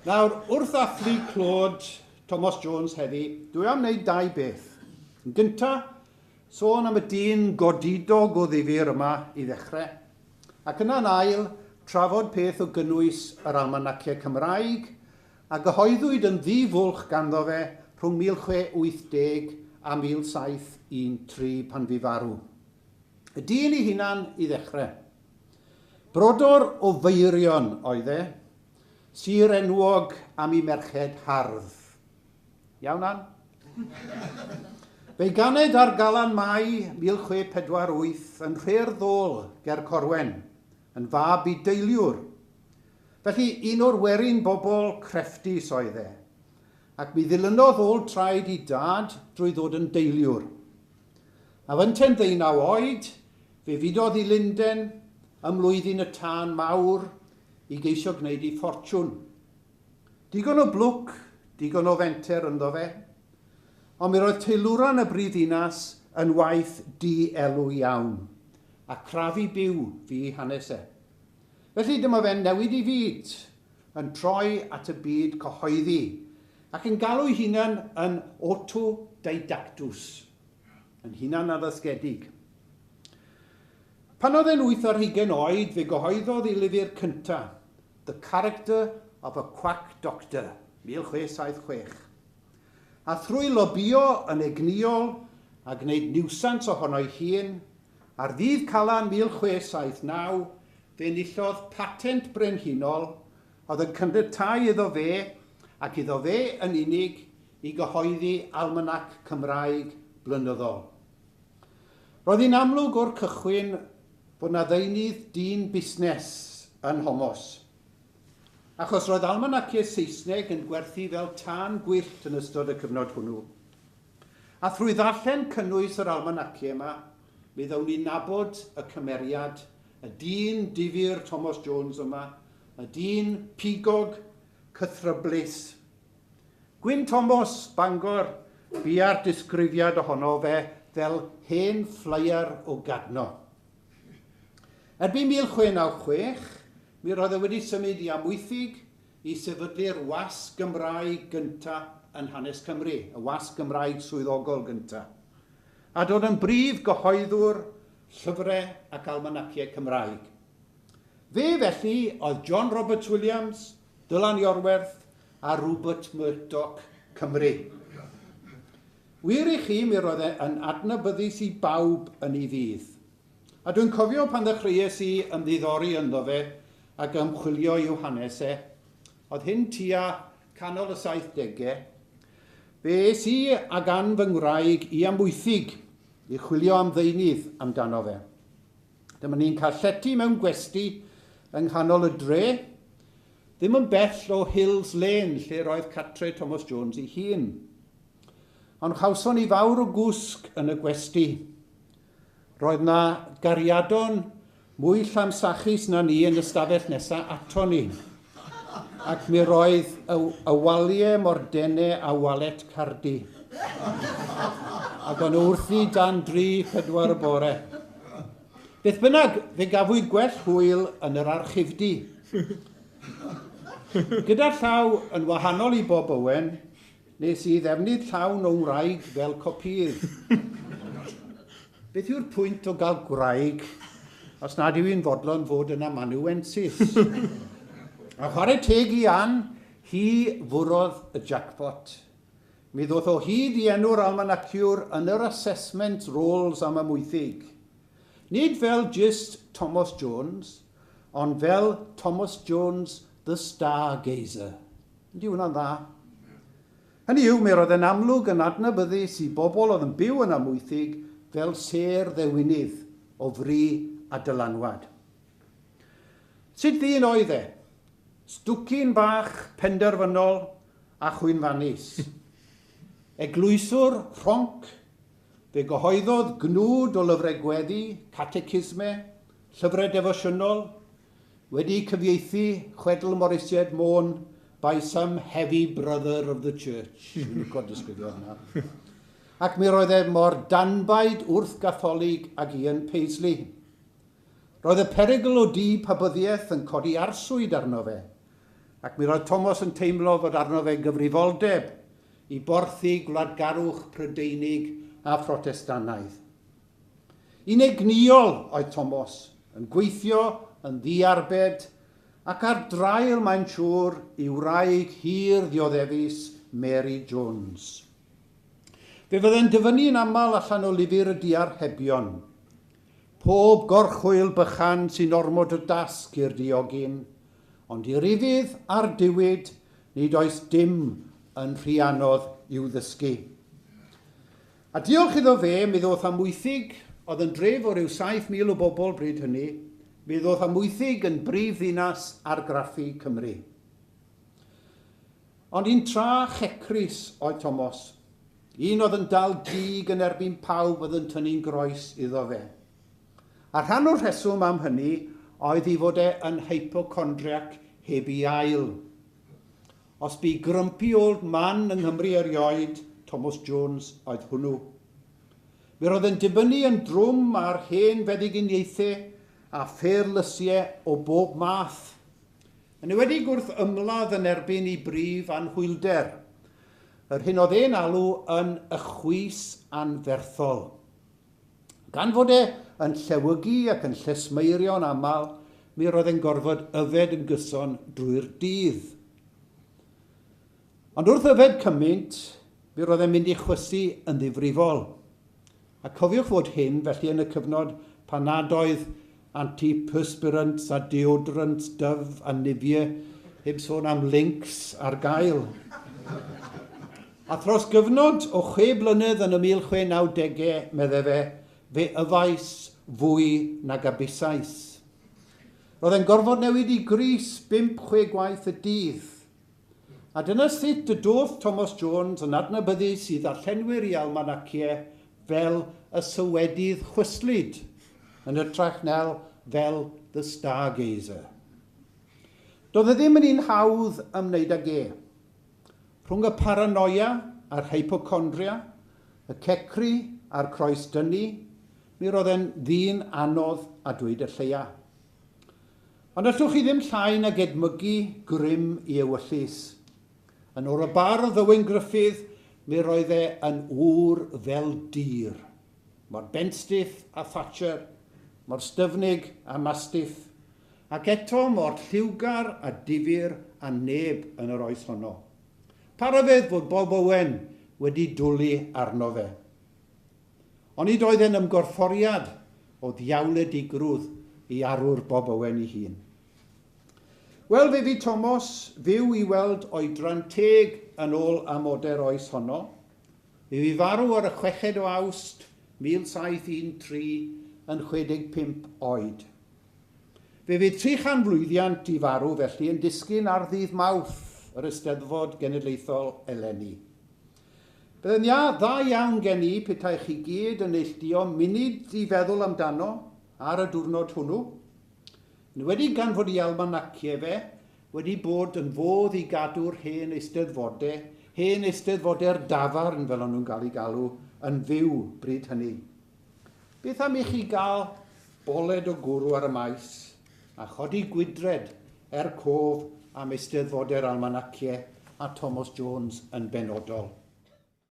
Nawr, wrth ddathlu clod Tomos Jones heddi, dwi am wneud dau beth. Yn gynta, sôn am y dyn godidog o ddifyr yma i ddechrau, ac yna'n ail, trafod peth o gynnwys yr Almanaciau Cymraeg a gyhoeddwyd yn ddi-fwlch ganddo fe rhwng 1680 a 1713 pan fu farw. Y dyn ei hunan i ddechrau. Brodor o Feirion oedd e, sir enwog am ei merched hardd. Iawn, Ann? Fe'i ganed ar Galan Mai 1648 yn Rhae'r Ddôl ger Corwen, yn fab i deiliwr. Felly, un o'r werin bobl crefftus oedd e, ac mi ddilynodd ôl traed i dad drwy ddod yn deiliwr. A fynte'n ddeunaw oed, fe fudodd i Lunden ym mlwyddyn y tân mawr i geisio gwneud ei ffortiwn. Digon o blwc, digon o fenter ynddo fe. Ond mi roedd teilwra yn y brifddinas yn waith di-elw iawn, a crafu byw fu hanes e. Felly dyma fe'n newid ei fyd, yn troi at y byd cyhoeddi, ac yn galw'i hunan yn autodidactus, yn hunan-addysgedig. Pan oedd e'n wyth ar hugain oed, fe gyhoeddodd ei lyfr cynta, The Character of a Quack Doctor, 1676. A thrwy lobïo yn egnïol a gwneud niwsans ohono'i hun, ar ddydd Calan 1679, fe enillodd patent brenhinol oedd yn caniatáu iddo fe, ac iddo fe yn unig, i gyhoeddi almanac Cymraeg blynyddol. Roedd hi'n amlwg o'r cychwyn fod 'na ddeunydd dyn busnes yn Nhomos. Achos roedd almanaciau Saesneg yn gwerthu fel tân gwyllt yn ystod y cyfnod hwnnw. A thrwy ddarllen cynnwys yr almanaciau yma, mi ddown ni'n nabod y cymeriad, y dyn difyr Tomos Jones yma, y dyn pigog, cythryblus. Gwyn Tomos, Bangor, bia'r disgrifiad ohono fe fel hen fflyer o Gadno. Erbyn 1696, mi roedd e wedi symud i Amwythig i sefydlu'r wasg Gymraeg gynta yn hanes Cymru, y wasg Gymraeg swyddogol gynta, a dod yn brif gyhoeddwr llyfrau ac almanaciau Cymraeg. Fe, felly, oedd John Roberts Williams, Dylan Iorwerth a Rupert Murdoch Cymru. Wir i chi, mi roedd e yn adnabyddus i bawb yn ei ddydd. A dwi'n cofio pan ddechreues i ymddiddori ynddo fe ac ymchwilio i'w hanes e, oedd hyn tua canol y saithdegau, fe es i ag Ann fy ngwraig i Amwythig i chwilio am ddeunydd amdano fe. Dyma ni'n cael llety mewn gwesty yng nghanol y dre, ddim yn bell o Hills Lane lle roedd cartre Thomas Jones ei hun. Ond chawson ni fawr o gwsg yn y gwesty. Roedd 'na gariadon mwy llamsachus na ni yn y stafell nesa ato ni. Ac mi roedd y, y waliau mor dene a walet Cardi. Ac o'n nhw wrthi dan dri, pedwar y bore. Beth bynnag, fe gafwyd gwell hwyl yn yr archifdy. Gyda llaw yn wahanol i Bob Owen, Nes i ddefnydd llawn o wraig fel copïydd. Beth yw'r pwynt o gael gwraig os nad yw'n fodlon fod yn amanuensis? A chwarae teg i Ann, hi fwrodd y jackpot. Mi ddoth o hyd i enw'r almanaciwr yn yr assessment rolls am Amwythig. Nid fel jyst Tomos Jones, ond fel Tomos Jones the Stargazer. Yndi hwnna'n dda? Hynny yw, mi roedd e'n amlwg yn adnabyddus i bobl oedd yn byw yn Amwythig fel sêr ddewinydd o fri a dylanwad. Sut ddyn oedd e? Stwcyn bach penderfynol a chwynfannus. Eglwyswr rhonc, fe gyhoeddodd gnwd o lyfrau gweddi, catecisme, llyfrau defosiynol, Wedi cyfieithu chwedl Morisiaid Môn by some heavy brother of the church. Dwi'n licio'r disgrifio hwnna. Ac mi roedd e mor danbaid wrth Gatholig ag Ian Paisley. Roedd y perygl o du pabyddiaeth yn codi arswyd arno fe. Ac mi roedd Thomas yn teimlo fod arno fe gyfrifoldeb i borthi gwladgarwch Prydeinig a Phrotestannaidd. Un egnïol oedd Thomas, yn gweithio yn ddiarbed ac ar draul, mae'n siŵr, i wraig hir ddioddefus Mary Jones. Fe fydde'n dyfynnu yn aml allan o lyfr y diarhebion. Pob gorchwyl bychan sy'n ormod o dasg i'r diogyn, ond i rufudd a'r diwyd nid oes dim yn rhy anodd i'w ddysgu. A diolch iddo fe, mi ddoth Amwythig, oedd yn dref o ryw 7,000 o bobl bryd hynny, mi ddoth Amwythig yn brif ddinas argraffu Cymru. Ond un tra checrus oedd Tomos. Un oedd yn dal dig yn erbyn pawb oedd yn tynnu'n groes iddo fe. A rhan o'r rheswm am hynny oedd ei fod e yn hypochondriac heb ei ail. Os bu grumpy old man yng Nghymru erioed, Thomas Jones oedd hwnnw. Mi roedd yn dibynnu yn drwm ar hen feddyginiaethau a fferlysiau o bob math. Yn enwedig wrth ymladd yn erbyn ei brif anhwylder, yr hyn oedd e'n alw yn y chwys anferthol. Gan fod e yn llewygu ac yn llesmeirio'n aml, mi roedd e'n gorfod yfed yn gyson drwy'r dydd. Ond wrth yfed cymaint, mi roedd e'n mynd i chwysu yn ddifrifol. A cofiwch fod hyn felly yn y cyfnod pan nad oedd antiperspirants a deodorants Dove a Nivea, heb sôn am Lynx, ar gael. A thros gyfnod o chwe blynedd yn y 1690au, medde fe, fe yfais fwy nag a busais. Roedd e'n gorfod newid i grys bump chwe gwaith y dydd. A dyna sut y doth Thomas Jones yn adnabyddus i ddarllenwyr i almanaciau fel y sywedydd chwyslyd, yn hytrach nel fel The Stargazer. Doedd e ddim yn un hawdd ymwneud ag e. Rhwng y paranoia a'r hypochondria, y cecru a'r croes dynnu, mi roedd e'n ddyn anodd a dweud y lleia. Ond allwch chi ddim llai nag edmygu grym i ewyllys. Yn ôl y bardd Owen Gruffydd, mi roedd e yn ŵr fel dur. Mor benstiff a Thatcher, mor styfnig a Mastiff, ac eto mor lliwgar a difyr a neb yn yr oes honno. Pa ryfedd fod Bob Owen wedi dwlu arno fe. Onid oedd e'n ymgorfforiad o ddiawledigrwydd i arwr Bob Owen ei hun? Wel, fe fu Tomos fyw i weld oedran teg yn ôl amodau'r oes honno. Fe fu farw ar y chweched o Awst 1713 yn 65 oed. Fe fydd 300 mlwyddiant i farw felly yn disgyn ar ddydd Mawrth yr Eisteddfod Genedlaethol eleni. Byddai'n dda, dda iawn gen i petai chi gyd yn neilltuo munud i feddwl amdano ar y diwrnod hwnnw. Yn enwedig gan fod ei almanaciau fe wedi bod yn fodd i gadw'r hen eisteddfode, hen eisteddfodau'r dafarn fel o'n nhw'n gael eu galw, yn fyw bryd hynny. Beth am i chi gael boled o gwrw ar y maes a chodi gwydred er cof am eisteddfodau'r almanaciau a Tomos Jones yn benodol?